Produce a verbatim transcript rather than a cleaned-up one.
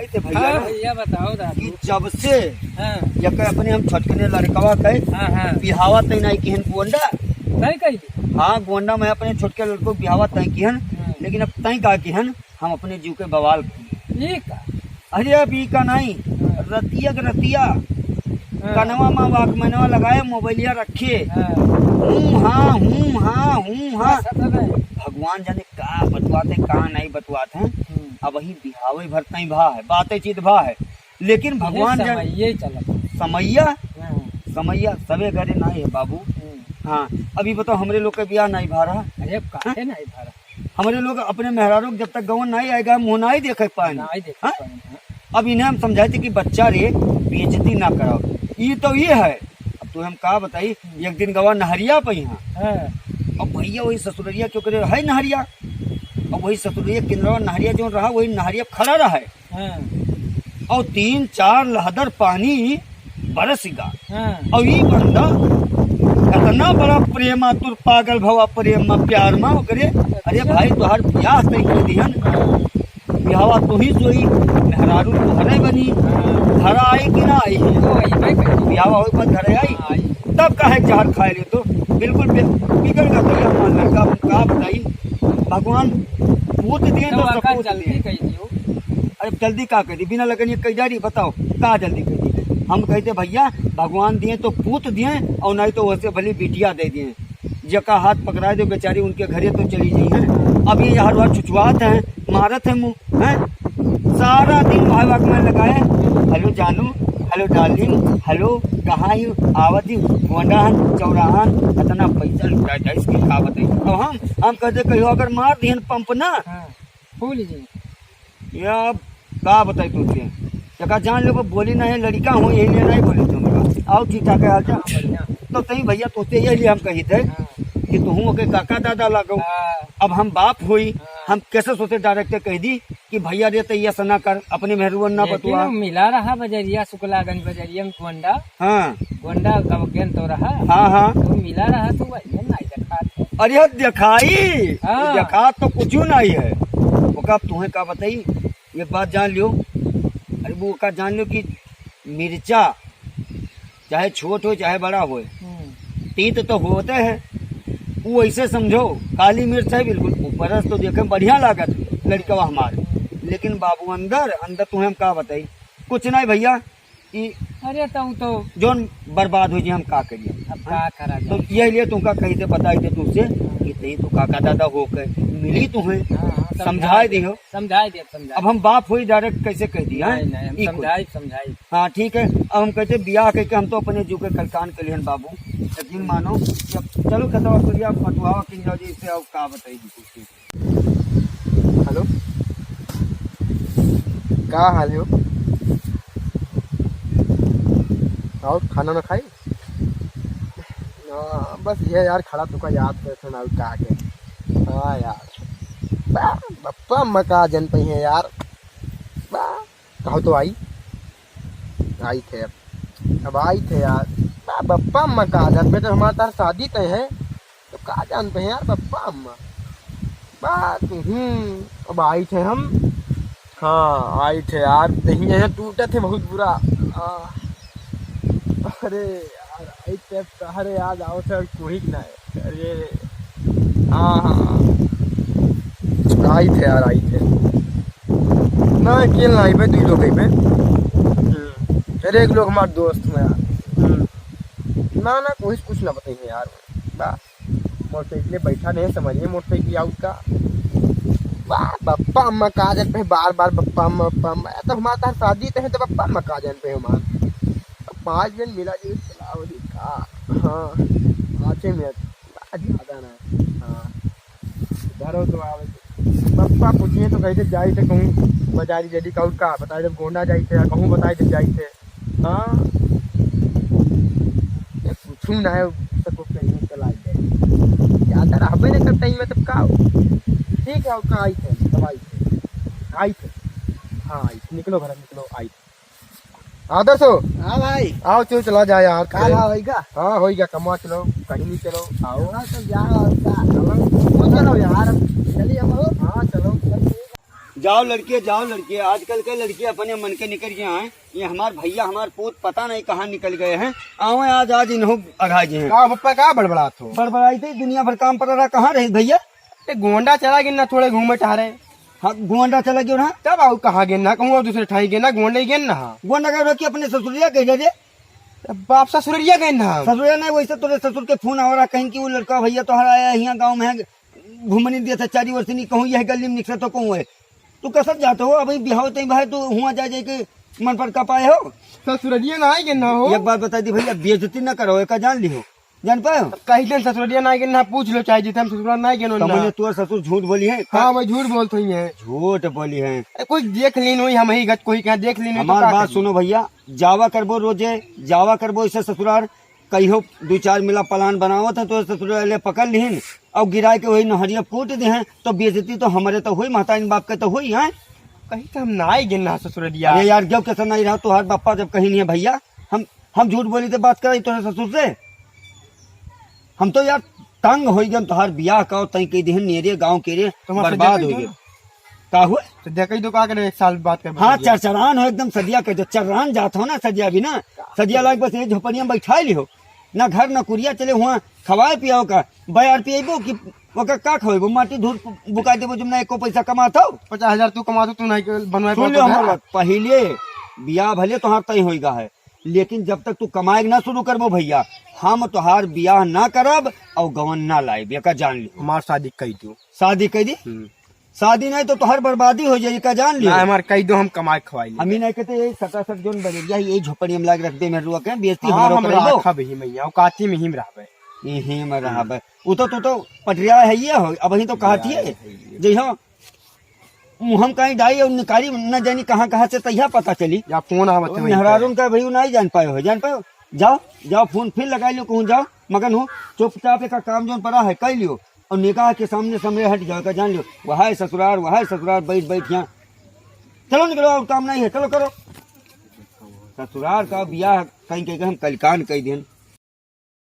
कहते भैया हाँ ना भैया, बताओ दादू। कि जब से हाँ। यके अपने हम छोटकने लड़कवा के हाँ, हाँ। बिहावा तय नाई किहन गोंडा। नहीं कही। हाँ, गोंडा में अपने छोटके लड़को बिहावा तय किहन, हाँ। लेकिन अब तय का किहन, हम अपने जीव के बवाल किहन। ये का? अरे अब ई का नहीं, हाँ। रतिया के रतिया हाँ। कनवा में वाकमैनवा लगाए, मोबाइलिया रखे। हाँ। हूँ हाँ, हूँ हाँ, हूँ हाँ। बस, खत्म है। भगवान जाने का बतवाते, का नहीं बतवात हैं। हम्म। अब वही बिहावे भर तई भा है, बातें चीत भा है, लेकिन ये भगवान जाने समइया ही चलत है। समइया, हाँ। समइया सबे घरे नाई है बाबू। हम्म। हाँ, अभी बताओ, हमरे लोग के बियाह नाई भा रहा। अरे, अब काहे हाँ? नाई भा रहा? हमरे लोग अपने मेहरारू के जब तक गवन नाई आएगा, मुँह नाई देखे पाएन। नाई देखे हाँ? पाएन, हाँ। अब इन्हें हम समझाए थे कि बच्चा रे, बेइज्जती ना कराओ, ये तो ये है। अब तुम्हें हम का बताई, एक दिन गवा नहरिया पे यहाँ। हाँ। अब भैया वही ससुररिया के ओकरे है नहरिया, अब वही ससुररिया किनरवा नहरिया जो रहा, वही नहरिया खड़ा रहा है। हाँ। और तीन चार लहदर पानी बरस गा। हाँ। और ई बंदा इतना बड़ा प्रेम आतुर पागल भवा प्रेम मा प्यार मा ओकरे, अरे अच्छा। भाई तोहार ब्याह तय कर दिहन, बियाहवा तू ही सोई, मेहरारू तोहरे बनी, हाँ। घर आई कि ना आई? तो आई, मैं कहती। बियाहवा होई पर घर आई? आई। तब काहे जहर खाए ले तो? बिल्कुल बे-, बिगड़ गया भैया हमारा लड़का, हम का बताई? भगवान पूत दिए तो तो आका सपूत जल्दी दिए। कही दियो। अरे जल्दी का करी, बिना लगन ये कही जा रही, बताओ का जल्दी करी? हम कहते भैया भगवान दिए तो पूत दिए और नहीं तो वैसे भली बिटिया दे दिए, जेका हाथ पकड़ा दे बेचारी उनके घरे तो चली गई है। अब ये हर बार छुछुआत है, मारत है मुँह, हैं? सारा दिन भाई वाक में लगाए, "हेलो जानू, हेलो डार्लिंग, हेलो, कहाँ ही? आवत ही, गोंडाहन, चौराहन, इतना पैसा लुटाए जाए, इसकी का बताई।" अब हम, हम कहते कहियो अगर मार दिहन पंप ना, हाँ, फूल जी। ये अब का बताई तुझे? जका जान लो, बोली ना है, लड़का हूँ, यही लिए नहीं बोली तुमका। आओ ठीक ठाक है, हाल चाल? हाँ, बढ़िया। तो तई भैया, तुझसे यही लिए हम कही थे हाँ। कि तुहूँ ओके काका दादा लागो। हाँ। अब हम बाप हुई, हाँ। हम कैसे सोचे डायरेक्ट कह दी कि भैया रे, तैया सना कर, अपने मेहरुअन ना लेकिन बतुआ। वो मिला रहा बजरिया, शुक्लागंज बजरिया में गोंडा। हाँ। गोंडा का गेन तो रहा। हाँ, हाँ। तो मिला रहा तो वही नहीं दिखात है। अरे देखाई, हाँ। देखात तो कुछ नहीं है। ओका अब तुम्हें का बताई, एक बात जान लियो। अरे वो का जान लियो कि मिर्चा चाहे छोट हो चाहे बड़ा होए, हम्म। तीत तो होते हैं। वो ऐसे समझो, काली मिर्च है बिल्कुल, ऊपर से तो देखे में बढ़िया लागत लड़कवा हमार, लेकिन बाबू अंदर, अंदर तुम्हें हम का बताई, कुछ नहीं भैया। ई अरे तो, तो जोन बर्बाद हो जी, हम का करिए? अब हाँ? का करा तो जाए? ये लिए तुमका कही दे, बताई दे तुमसे कि तई तो काका दादा हो के मिली तुम्हें, हाँ, हाँ, समझाए समझाए दे। दियो। समझाए दे, समझाए अब हम बाप हुई, डायरेक्ट कैसे कह दिया, नहीं, हैं? नहीं, हम ई कुल। समझाई, समझाई। हाँ, ठीक है। अब हम कहते बियाह कह के हम तो अपने जीव के कलकान के लिए बाबू, यकीन मानो। जब चलो कहता हूँ, सूर्या फतुआवा किन जाओ जी, इससे अब का बताई जी तुमसे। हेलो, का हाल है हो? और खाना ना खाई? हाँ, बस ये यार, खड़ा तुका याद करत हन, और का के। हाँ यार, बा, बप्पा अम्मा का जन पई है यार, बा, कहो तो आई, आई थे अब, अब आई थे यार, बा, बप्पा अम्मा का जन पे तो हमारे तार शादी तय है, तो का जानते हैं यार बप्पा अम्मा। बात, हम्म, अब आई थे हम। हाँ, आई थे यार, दहिया यहाँ टूटा थे बहुत बुरा। आ, अरे यार, आई थे, अरे याद आओ थे, कोई ना है। अरे, हाँ, हाँ, आई थे यार, आई थे। ना, अकेले ना आई बे, दुई लोग आई बे। हम्म, अरे एक लोग हमारे दोस्त में यार। हम्म, ना, ना, कोई कुछ ना बताइए यार। बा, मोटरसाइकिल बैठा नहीं, समझिए मोटरसाइकिल आउट का। वाह, बप्पा अम्मा का जन पे बार बार बप्पा अम्मा, बप्पा अम्मा। तो हमारे तार शादी तो है, तो बप्पा अम्मा का जन पे हमार। अब पाँच दिन मिला जी, चलाओ जी, का? हाँ, पाँचे मिनट, बा, ज्यादा ना। हाँ, धरो तो आवे। बप्पा पूछिए तो कहते जाई थे कहूँ बाजारी जल्दी का, और का बताए जब गोंडा जाई थे, कहूँ बताए जब जाई थे। हाँ, ये कुछ ना है, सबको कहीं चला जाए। ज्यादा रहबे नहीं करता ही, मतलब का हो? ठीक है, का आई थे, तब आई थे, आई थे। हाँ, आई थे। निकलो घर, निकलो, आई थे। आदर्श हो? हाँ भाई। आओ, चलो, चला जाए यार। का भाव होइगा? हाँ, होइगा, कमवा चलो, कहीं नहीं चलो, आओ। हाँ, तो जाओ, और का? चलो। वो चलो यार, चलिए हम लोग। हाँ, चलो। चल, ठीक है। जाओ लड़के, जाओ लड़के, आजकल के लड़के अपने मन के निकल गए हैं। ये हमार भैया, हमार पूत पता नहीं कहाँ निकल गए हैं। आवे आज, आज इन्हों अघा गए हैं। का पप्पा, का बड़बड़ात हो? बड़बड़ाई थे, दुनिया भर काम पर रहा, कहाँ रहे भैया? ए, गोंडा चला गए ना, थोड़े घूमे टहरे। हाँ, गोंडा चला गयो ना। तब आऊ कहाँ गए ना, कहूँ दूसरे ठाई गए ना, गोंडा ही गए ना। गोंडा का रोकी अपने ससुरिया कह दे। बाप ससुरिया गए ना। ससुरिया नहीं, वैसे तोरे ससुर के फोन आ रहा, कहीं कि वो लड़का भैया तोहरा आया यहाँ गाँव में है, घूमने दिया था चारी ओर से, नहीं कहूँ यह गली में निकला तो कहूँ है। तू कसर जात हो, अभी बिहाव तई भाई तू हुआ जा जाए के मन पर का पाए हो। ससुरलिया ना आए के ना हो। एक बात बता दी भैया, बेइज्जती ना करो, एका जान लिहो, जान पाए हो। कही दिन ससुरलिया ना आए के ना, पूछ लो चाहे जितने हम ससुरा ना आए के ना। तो मैंने तोर ससुर झूठ बोली है? हाँ, मैं झूठ बोलत हुई है। झूठ बोली है। अरे कोई देख लीन हुई, हम ही गत कोई कहाँ देख लीन हुई तो हमार का बात करी? सुनो भैया, जावा करबो रोजे, जावा करबो इसे ससुरार, कहियो दू चार मिला प्लान बनावत है तो ससुराले पकड़ लिहिन और गिराए के वही नहरिया कूट दे हैं, तो बेइज्जती तो हमरे तो हुई, महताइन बाप के तो हुई है। कहीं तो हम ना आए गिन ना ससुरलिया। अरे यार, क्यों कैसा नहीं रहा तोहार बापा जब कहीं नहीं है भैया, हम हम झूठ बोली तो बात कराई तोहरे ससुर से। हम तो यार तंग हो गए तोहार बियाह का, और तई कह दिहन नेरे गाँव के रे तो हमारे बर्बाद सदिया हो कह गए। दो। का हुआ? सदिया कह दो, का करे, एक साल बात कर हाँ, बता दिया। चरचरान हो एकदम, सदिया कह दो, चर्रान जात हो ना सदिया भी ना, सदिया लाग बस ये झोपड़िया में बैठा ली हो, ना घर ना कुरिया चले हुआ, खवाए पियाओ का, बयार पिएबो कि ओका का खवेबो, माटी धूर बुका देबो, जब ना एको पैसा कमात हो। पचास हजार तू कमात हो, तू नहीं बनवाए सुन पावत लियो हो हमार घर। बात, पहिले बियाह भले तोहार तय होइगा है, लेकिन जब तक तू कमाए ना शुरू करबो भैया, हम तोहार बियाह ना करब और गवन ना लाइब, एका जान लियो। हमार शादी कई दो। शादी कई दी? हम्म। शादी नहीं तो तोहार बर्बादी हो जाई, एका जान लियो। ना, हमार कई दो, हम कमाए खवाई हम ही लेब। नहीं कहते, यही सटासट जोन बजरिया है, यही झोपड़ी में लाग रख दे, मेहरुआ के बेइज्जती हाँ, हमारो हम करइबो। राखब ही मैया, औकाती में ही रहबे। यही में रहबे। उ तो, तू तो पटरिया है ये हो, अब ही तो कहत ही है। है ये। जइहो मुँह हम कहीं डाई और निकारी न जानी कहाँ कहाँ से तैया पता चली। या फोन आवत है वहीं पे। मेहरारून का भाई नहीं जान पाए हो, जान पाए हो? जाओ, जाओ फोन फिर लगा लियो, कहूँ जाओ, मगन हो, चुपचाप एक काम जोन पड़ा है, कर लियो। और निकाह के सामने सामने हट जाओ, का जान लियो, वह है ससुरार, वह है ससुरार, बैठ बैठ यहाँ। चलो निकलो, और काम नहीं है, चलो करो। ससुरार का बियाह कहीं कहीं हम कलिकान कह देन।